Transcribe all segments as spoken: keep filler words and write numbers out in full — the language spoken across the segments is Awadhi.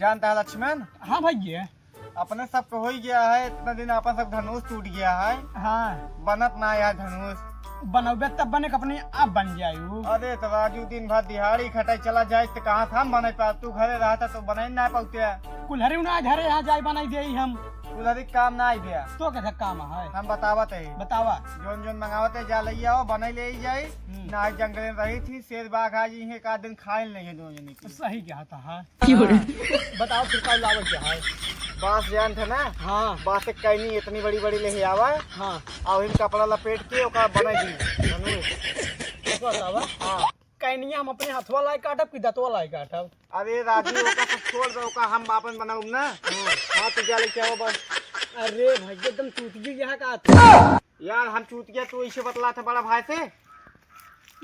जानता है लक्ष्मण? हाँ भैया। अपने सबके हो ही गया है, इतना दिन अपन सब धनुष टूट गया है। हाँ। बनत ना यार धनुष। बनौबे तब बने के अपने आप बन जाए उ। अरे तो राजू दिन भर दिहाड़ी खटाई चला जाए तो कहाँ से हम बनाई पाब? तू घरे रहता तो बनाई ना पाते। कुल्हरी ना घरे यहाँ जाए बनाई दे हम। कुल्हरी काम ना आई दिया। तो कैसे काम है? हम बतावत है। बतावा। जोन जोन मंगावत है जा लइया आओ बनाई ले ही जाई। हम्म। ना जंगल में रही थी शेर बाघ आज इहे का दिन खाए नहीं है दोनों जने की। सही कहता है। की हो रे? हाँ। बताओ फिर का लावल क्या है? बांस जान था ना? हाँ। बांस से कैनी इतनी बड़ी बड़ी ले आवा। हाँ। और इन कपड़ा लपेट के ओका बनाई दी। धनुष। तो बतावा। हाँ। कैनिया हम अपने हथवा लाई काटब कि दतवा लाई काटब? अरे राजू, ओका सब छोड़ दे, ओका हम आपन बनाऊब ना। हाँ। हाँ, तू जा लेके आओ बस। अरे भाई, एकदम चूतिया यहाँ का। यार, हम चूतिया, तू ऐसे बतला था बड़ा भाई से।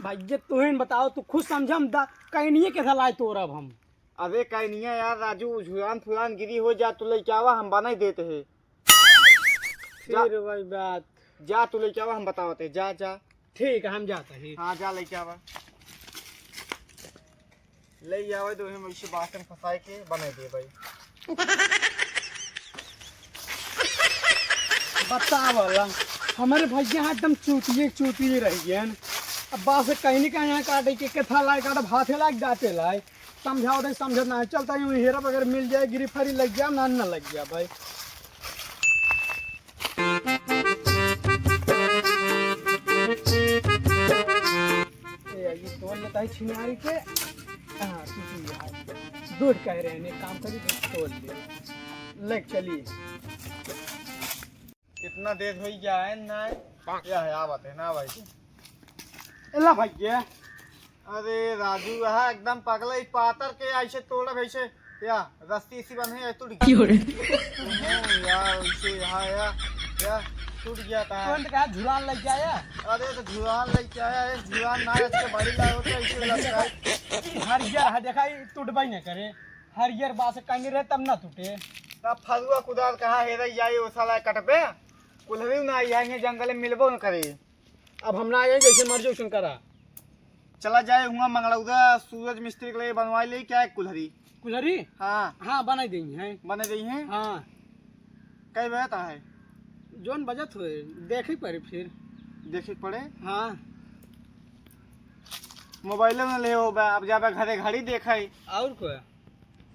भाई, ये तू ही बताओ, तू खुद समझ, हम दा-, कैनिये के लाई तोरब हम। अबे कैनिया यार राजू, झुरान फुरान गिरी हो जा, तू लेके आवा, हम बनाई देते हैं। जा। फिर वही बात। जा तू लेके आवा, हम बतावत है, जा, जा। ठीक है, हम जाते हैं। हाँ, जा लेके आवा। ले आवे तो हम इसे बासन फंसाए के बनाई दे भाई। बतावला, हमारे भैया एकदम चूतिए चूतिए रह गए हैं। अब बास कहीं नहीं कहीं यहाँ काटे के कथा लाए, काटे भाते लाए, जाते लाए। समझाओ दे, समझत ना है। चलता यूं हेरब, अगर मिल जाए गिरी फरी लग गया, ना, ना लग गया भाई। ए, ये तोड़ लेता है छिनारी के। हाँ, ठीक है, ये है। दूर कह रहे हैं, एक काम करिए, तोड़ ले। ले, चलिए। कितना देर हो गया है ना? या है, आवत है ना भाई। एला भाई ये। अरे राजू, यहाँ एकदम पगला ही पातर के ऐसे तोड़ब ऐसे। या रस्सी इसी बंधे है, टूट गया। क्यों रे? यार, ऐसे यहाँ या, या टूट गया था। कौन कहा झुरान लग गया है? अरे तो झुरान लग गया है, झुरान ना इसके बड़ी लागत है, ऐसे लगता है। हरियर है, देखा, ये टूटबे न करे। हरियर बास कहीं रहे तब ना टूटे। तब फरुआ कुदाल कहाँ हेरे जाए, वो साला कटबे। कुल्हरी ना आई है, जंगल में मिलबो न करे। अब हम ना आए, जैसे मर्जी वैसन करा। चला जाए हुआ मंगलौदा सूरज मिस्त्री के लिए बनवाई ले क्या एक कुल्हरी? कुल्हरी? हाँ। हाँ, बनाई देई है। बनाई देई है? हाँ। कई बजे तक है? जोन बजत होए, देखे पड़े फिर। देखे पड़े? हाँ। मोबाइल में ले हो बा, अब जाबे घरे घड़ी देखे। और को?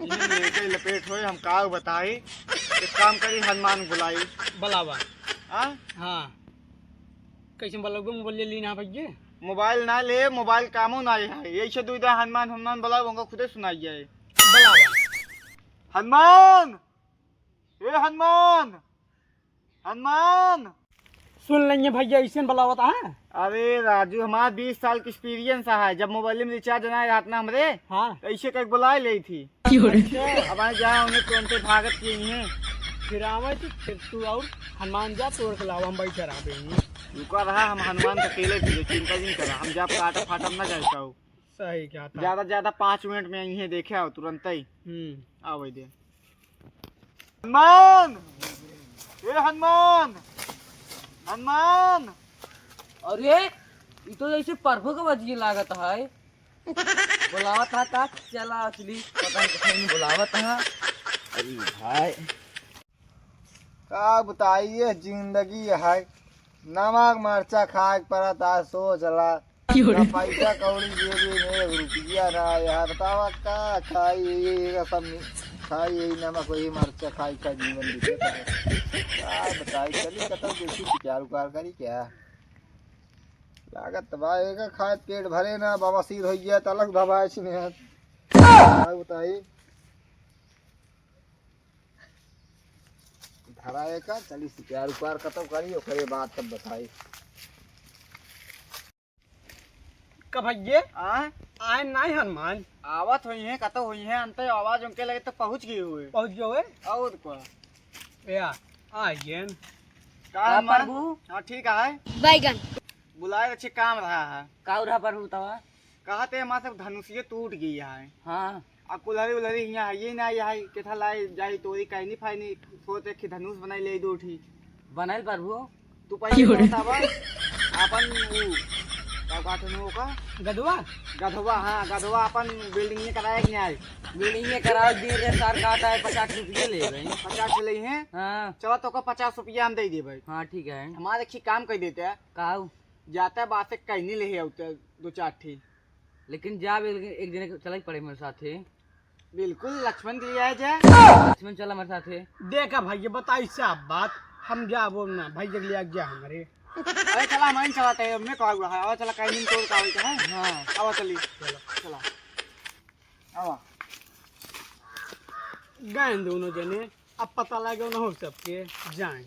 इन्हें लेके लपेट होए, हम का बताई। एक काम करी, हनुमान बुलाई। बुलावा। हाँ? हाँ। कैसे बुलाओगे? मोबाइल ले ली ना भैया। मोबाइल ना ले, मोबाइल कामो ना है। यही से दुविधा, हनुमान, हनुमान बुलाओ, उनको खुदे सुनाई जाए। बुलावा। हनुमान! ए हनुमान! हनुमान! सुन लेंगे भैया, ऐसे न बुलावत है। अरे राजू, हमार बीस साल के experience है, जब मोबाइल में recharge ना रहत ना हमरे, हाँ। तो ऐसे कहीं बुलाए ले थी। क्यों रे? अच्छा। अब आए जा, उन्हें तुरंते भागत किए हैं। फिर आवे तो फिर तू और हनुमान जा, तोड़ के लाओ, हम बैठे रह गए हैं। रुका रहा, हम हनुमान का अकेले भी चिंता नहीं करा, हम जब काटा फाटम ना जाए पाओ। सही क्या था? ज्यादा ज्यादा पाँच मिनट में यहीं देखे आओ, तुरंत ही। हम्म। आओ भाई दे। हनुमान! ए हनुमान! हनुमान! अरे, ई तो जैसे प्रभु के बजिए लागत है। बुलावत है का? चला असली, पता नहीं कहीं बुलावत है। अरे भाई। का बताई, ये जिंदगी है, नमक मरचा खाए के पड़त है, सोच ला। क्यों रे? ना पैसा कौड़ी जेबी में, एक रुपया ना है यार, बतावा का खाई, ये सब खाई, यही नमक, वही मरचा खाई का जीवन बीतत है। का बताई, चली कतौ देखी शिकार उकार करी क्या? लागत बा, एका खाए पेट भरे ना, बवासीर हो गया, तलक दबाए छिने। का बताई? धराए का, चली शिकार उकार कतौ करी, ओकरे बाद तब बताई। का भैया? आय? आय नाई हनुमान? आवत होई हैं, कतौ होई हैं, अंते आवाज उनके लगे तो पहुँच गए हुए। पहुँच गए हुए? और का? या, आ गए। का का हनुमान? प्रभु? हाँ, ठीक है। बैगन। बुलाए अच्छे काम रहा है। का रहा प्रभु तवा? कहते हमारे सब धनुषिये टूट गई है। हाँ। आ कुल्हरी उल्हरी हियाँ है, ये ना, ये है, केथा लाई जाई तोरी, कैनी फैनी, सोच के धनुष बनाई ले दो ठी। बनल प्रभु। तू पहले क्यों रे? बतावा, अपन ऊ का बात है ओका? गधवा? गधवा, हाँ, गधवा अपन बिल्डिंग में कराए कि नहीं? बिल्डिंग में कराए दिए रे सर, का है, पचास रुपये ले गए। पचास ले हैं? हाँ। चलो, तो का पचास रुपया हम दे दे भाई। हाँ, ठीक है। हमारे एक काम कर देते हैं। का? जाता बात से कहीं नहीं ले आते दो चार ठी। लेकिन जा, लेकिन एक जने के चला ही पड़े मेरे साथे। बिल्कुल, लक्ष्मण के लिए आया जाए। लक्ष्मण चला मेरे साथे। देखा भाई, ये बताई साफ बात, हम जाबो ना भाई, जग लिया गया हमारे। अरे चला, हम चलाते हैं, मैं कहा हुआ है, और चला, कहीं दिन तोड़ का होता है। हाँ। अब चली। चलो। चला। आवा। गए दोनों जने, अब पता लगे ना हो सबके, जाए।